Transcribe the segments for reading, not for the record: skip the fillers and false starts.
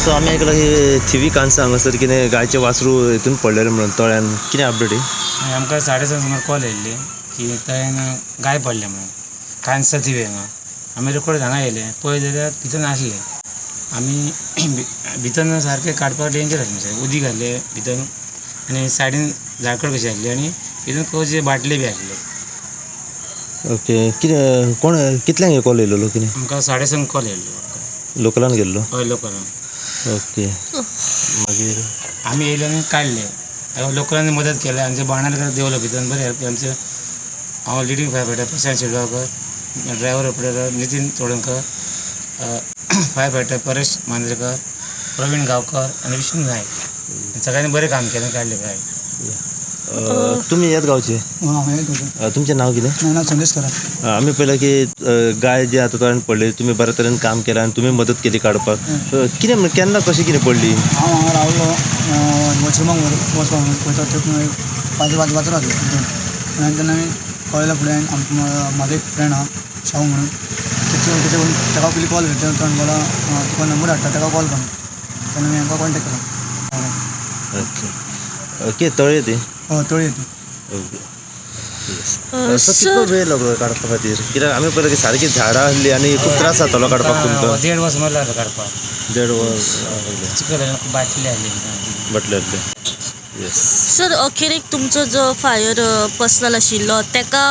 So आमी आयकलां की थिवी कान्सा हांगासर कितें गायचें वासरू हितून पडलेलें म्हणून तळ्यान, कितें अपडेट ही? आमकां 7:30 सुमार कॉल येयल्ली की तळ्यान गाय पडल्या म्हणून, कान्सा थिवी हांगा. आमी रोखडेच हांगा येयले, पळय जाल्यार भितर नासले. आमी भितर सारकें काडपाक डेंजर आसलें, उदीक आसलें भितर आनी सायडीन झाडकड कशी आसली आनी भितर खंयचे बाटले बी आसले. ओके, कितें कोण कितल्यांक कॉल येयलेलो कितें? आमकां 7:30 कॉल येयल्लो. लोकलान गेल्लो? हय, लोकलान. ओके, मागीर आमी येयले आनी काडले, लोकलांनी मदत केली. आमच्या बाणाक देंवलो भितर, बरें हेल्प. आमचे हांव leading fire fighter Prashant Shirgaonkar, driver operator Nitin Chodankar, fire fighter Paresh Mandrekar, Praveen Gaonkar आनी विष्णू नायक. सगळ्यांनी बरें काम केलें, काडलें गाय. तुमी ह्याच गांवचे? तुमचें नांव कितें? माझं नाव संदेश खरात. आमी पळयलां की गाय जी आतां तळ्यान पडली, तुमी बऱ्या तरेन काम केलें आनी तुमी मदत केली काडपाक. कितें म्हण केन्ना कशें कितें पडली? हांव हांगा रावलो वॉशरुमाक वचपाक म्हणून पळयता ते वाजरो आसलो भितर, आनी तेन्ना हांवें कळयलें फुडें म्हाजो एक फ्रेंड आहा शाहू म्हणून, तेचे करून ताका पयलीं कॉल केलो. तो म्हणलो तुका नंबर हाडटा, ताका कॉल कर. तेन्ना हांवें हांकां कॉन्टेक्ट केलो. ओके, कितें तळये ती? हय, तळये ती. ओके, सो कितलो वेळ लागलो काडपा खातीर? कित्याक आमी पळयलां की सारकी झाडां आसली आनी खूब त्रास जातालो काडपाक तुमकां. 1.5 वर सुमार लागलो काडपाक. 1.5 वर लागलें. चिखल बाटले आसले. बाटले आसले, येस. सर, अखेरेक तुमचो जो फायर पर्सनल आशिल्लो ताका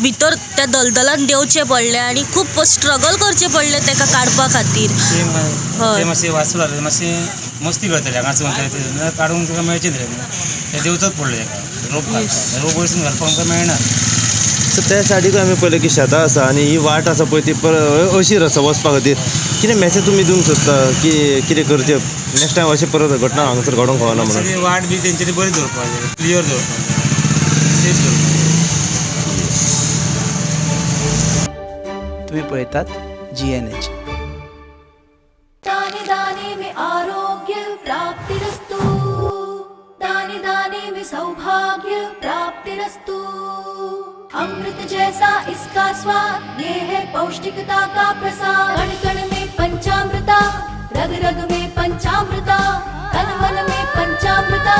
भितर त्या दलदलान देंवचें पडलें आनी खूब स्ट्रगल करचें पडलें ताका काडपा खातीर. ते मातशें वाचलो जाल्यार मातशें मस्ती करतले हांगासर, काडूंक तुका मेळचें न्ही, ते देंवचोच पडलो ताका रोप घालपाक. रोप वयरसून घालपाक आमकां मेळना. सो त्या सायडीकूय आमी पळयलें की शेतां आसा आनी ही वाट आसा पळय ती अशीर आसा वचपा खातीर. कितें मॅसेज तुमी दिवंक सोदता की कितें करचें नेक्स्ट टायम अशें परत घटना हांगासर घडोवंक फावना म्हणून? वाट बी तेंच्यांनी बरी दवरपाक जाय, क्लियर दवरपाक जाय, सेफ दवरपाक जाय. तुम्ही पळयतात GNH. दाने दाने में आरोग्य प्राप्तिरस्तु, दाने दाने में सौभाग्य प्राप्तिरस्तु. अमृत जैसा इसका स्वाद, ये है पौष्टिकता का प्रसाद. कण कण में पंचामृता, रग रग में पंचामृता, तन मन में पंचामृता,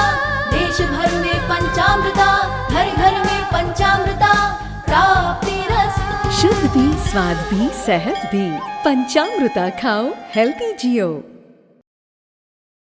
देश भर में पंचामृता, घर घर में पंचामृता प्राप्तिरस्तु. शुद्ध भी, स्वाद भी, सेहत भी. पंचामृता खाओ, हेल्दी जियो.